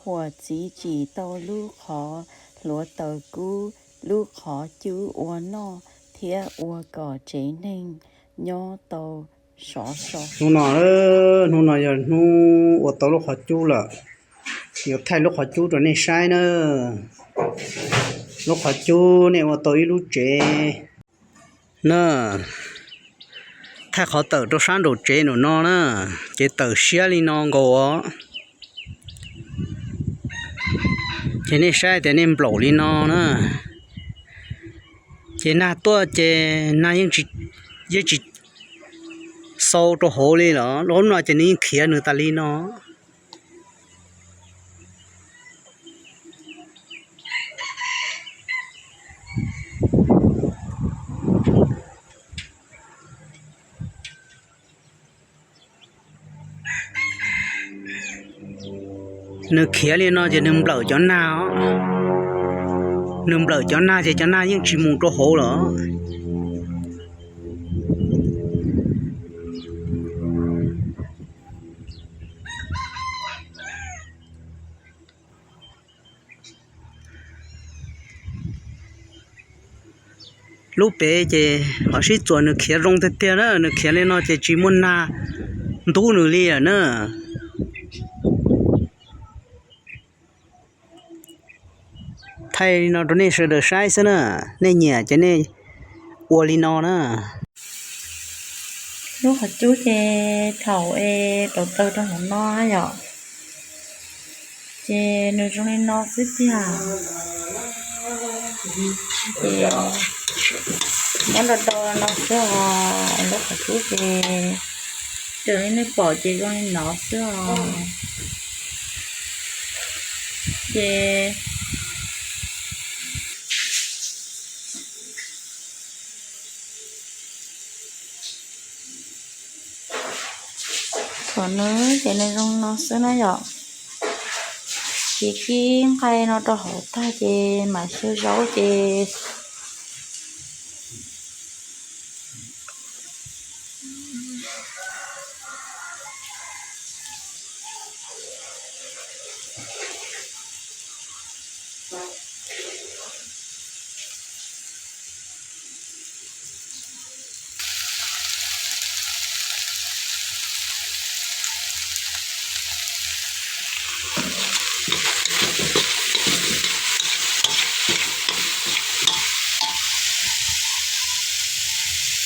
Huam txiv tsim tau lub qhov hluav taws kub, lub qhov cub ua noj thiab ua kom tsev neeg nyob tau sov so. Hnub no, hnub no yog hnub ua tau lub qhov cub lawm. Yuav thaij lub qhov cub rau nej saib na. Lub qhov cub nej ua tau ib lub tsev na. Thaij qhov tawm rau sab nraum tsev nraum no na, ces tawm siab li no nkaus os. Ces nej saib tias nej nplaum li no na, ces nag tuaj ces nag yeej tsis xau rau hauv li los lub no ces nws yeej khiav nws tas li no. Nws khiav li no ces nws nplawm cov nag os. Nws nplawm cov nag ces cov nag yeej tsis mus rau hauv los. Lub pem ces qhov sib txuas nws khiav zoo tiag tiag na, nws khiav li no ces tsis muaj nag ntub nws li lawm na. Thaij li no rau nej sawv daws saib xwb na, nej nyiam ces nej ua li no na. Lub qhov cub ces thaum es rauv taws rau hauv no yom, ces nws zoo li no xwb tiag. Ces muab do do no xwb os, lub qhov cub ces raws li nej pom ces zoo li no xwb os. Ces thaum nws ces nws zoo no xwb na yom. Ces kib nqaij no rau hauv tag ces mam xyaw zaub ces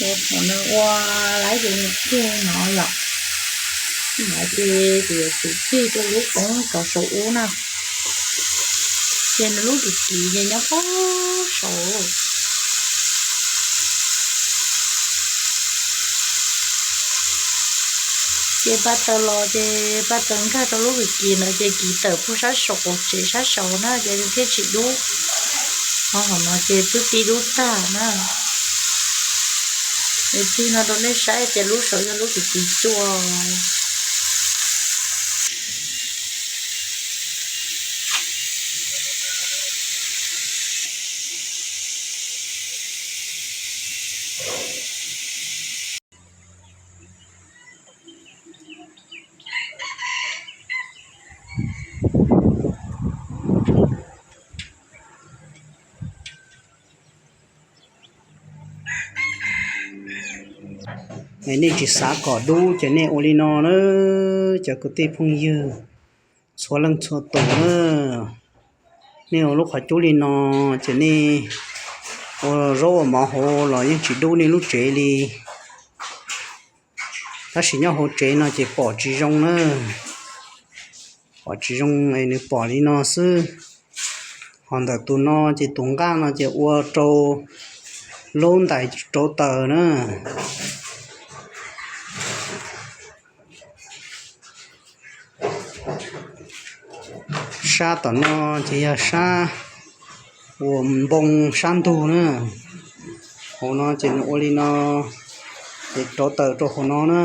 Ces thaum nws ua laib ces nws cig no yom, no ces kuv yuav tsum cig rau lub koob cov saum ub na, ces nws lub kim kim ces nyob pem saud. Ces paj taws los ces paj taws nkag rau lub kim kim ntawd ces kim tawm puag sab saum qaum tsev sab saud na ces nws thiaj tsis dub. Ho hom no ces twb pib dub tag na. Nws tig no rau nej saib tias lub saud yog lub kim kim cua. Nej tsis xav kom dub ces nej ua li no na, cov kwv tij phooj ywg txhua leej txhua tus na. Nej ua lub qhov cub li no ces nej ua zaub ua mov hauv los yeej tsis dub nej lub tsev li. Tab sis nyob hauv tsev no ces pom tsis zoo na, pom tsis zoo es nws pom li no xwb. Ho ntawm tus no ces tus nqaj no ces ua rau lub ntais rauv taws na. Sab tom no ces yog sab uas npoo sab ntug na. Hauv no ces nws ua li no, ces rauv taws rau hauv no na.